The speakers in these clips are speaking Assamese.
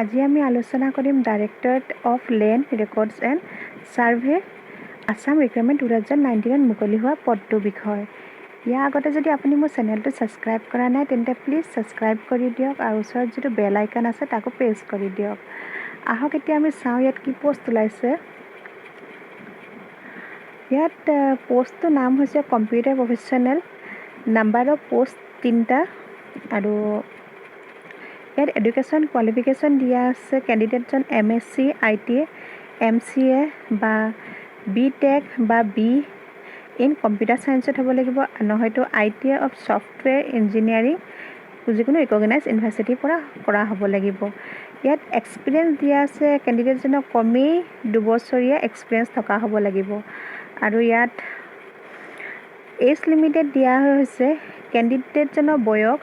আজি আমি আলোচনা কৰিম Directorate of Land Records and Survey, Assam Recruitment 2019ত মুকলি হোৱা পদটোৰ বিষয়ে। ইয়াৰ আগতে যদি আপুনি মোৰ চেনেলটো ছাবস্ক্ৰাইব কৰা নাই, তেন্তে প্লিজ ছাবস্ক্ৰাইব কৰি দিয়ক আৰু ওচৰত যিটো বেল আইকন আছে, তাকো প্ৰেছ কৰি দিয়ক। আহক, এতিয়া আমি চাওঁ ইয়াত কি পষ্ট ওলাইছে। ইয়াত পষ্টটোৰ নাম হৈছে computer professional. Number of post তিনিটা আৰু ইয়াত এডুকেশ্যন কোৱালিফিকেশ্যন দিয়া আছে, কেণ্ডিডেটজন এমএছচি IT, এমচিএ বা বি টেক বা বি ইন কম্পিউটাৰ ছায়েন্সত হ'ব লাগিব, নহয়তো আইটিআই অফ ছফ্টৱেৰ ইঞ্জিনিয়াৰিং যিকোনো ৰিকগনাইজ ইউনিভাৰ্চিটিৰ পৰা কৰা হ'ব লাগিব। ইয়াত এক্সপিৰিয়েঞ্চ দিয়া আছে, কেণ্ডিডেটজনক কমেই 2 বছৰীয়া এক্সপিৰিয়েঞ্চ থকা হ'ব লাগিব। আৰু ইয়াত এজ লিমিটেড দিয়া হৈছে, কেণ্ডিডেটজনৰ বয়স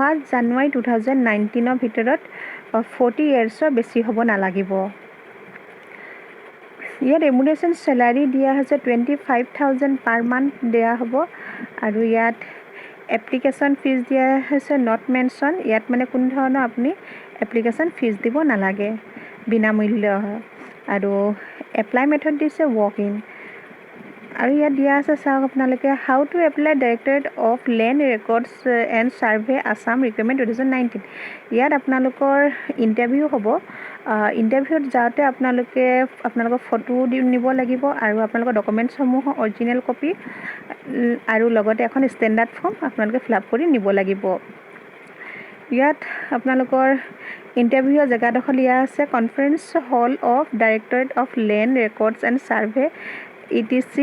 1 জানুৱাৰী 2019ৰ ভিতৰত 40 ইয়েৰ্ছৰ বেছি হ'ব নালাগিব। ইয়াত ৰেমুনেশ্যন চেলাৰী দিয়া হৈছে, 25,000 পাৰ মান্থ দিয়া হ'ব। আৰু ইয়াত এপ্লিকেশ্যন ফিজ দিয়া হৈছে not mention. ইয়াত মানে কোনো ধৰণৰ আপুনি এপ্লিকেশ্যন ফিজ দিব নালাগে, বিনামূল্য হয়। আৰু এপ্লাই মেথড দিছে ৱাক ইন। আৰু ইয়াত দিয়া আছে, চাওক আপোনালোকে, how to apply Directorate of Land Records and Survey, Assam Recruitment 2019। ইয়াত আপোনালোকৰ ইণ্টাৰভিউ হ'ব। ইণ্টাৰভিউত যাওঁতে আপোনালোকে আপোনালোকৰ ফটো দি নিব লাগিব আৰু আপোনালোকৰ ডকুমেণ্টছসমূহৰ অৰিজিনেল কপি আৰু লগতে এখন ষ্টেণ্ডাৰ্ড ফৰ্ম আপোনালোকে ফিল আপ কৰি নিব লাগিব। ইয়াত আপোনালোকৰ ইণ্টাৰভিউৰ জেগাডোখৰ দিয়া আছে, Conference Hall of Directorate of Land Records and Survey, ETC,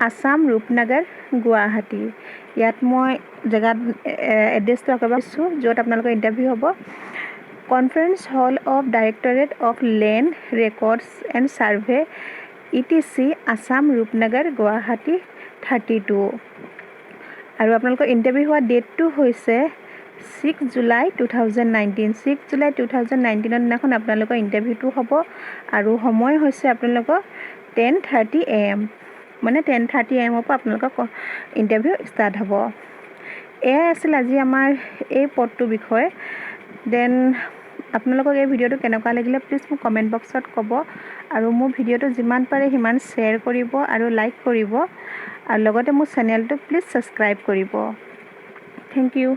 Assam, Rupnagar, Guwahati. ইয়াত মই জেগাত এড্ৰেছটো আকৌ এবাৰ দিছোঁ, য'ত আপোনালোকৰ ইণ্টাৰভিউ হ'ব। Conference Hall of Directorate of Land Records and Survey, ETC, Assam, Rupnagar, Guwahati 32। আৰু আপোনালোকৰ ইণ্টাৰভিউ হোৱা ডেটটো হৈছে 6 July 2019। 6 July 2019ৰ দিনাখন আপোনালোকৰ ইণ্টাৰভিউটো হ'ব আৰু সময় হৈছে আপোনালোকৰ 10:30 AM, মানে 10:30 এ.এমৰ পৰা আপোনালোকৰ ইণ্টাৰভিউ ষ্টাৰ্ট হ'ব। এয়াই আছিল আজি আমাৰ এই পদটোৰ বিষয়ে। Then আপোনালোকক এই ভিডিঅ'টো কেনেকুৱা লাগিলে, প্লিজ মোক কমেণ্ট বক্সত ক'ব আৰু মোৰ ভিডিঅ'টো যিমান পাৰে সিমান শ্বেয়াৰ কৰিব আৰু লাইক কৰিব আৰু লগতে মোৰ চেনেলটো প্লিজ ছাবস্ক্ৰাইব কৰিব। Thank you.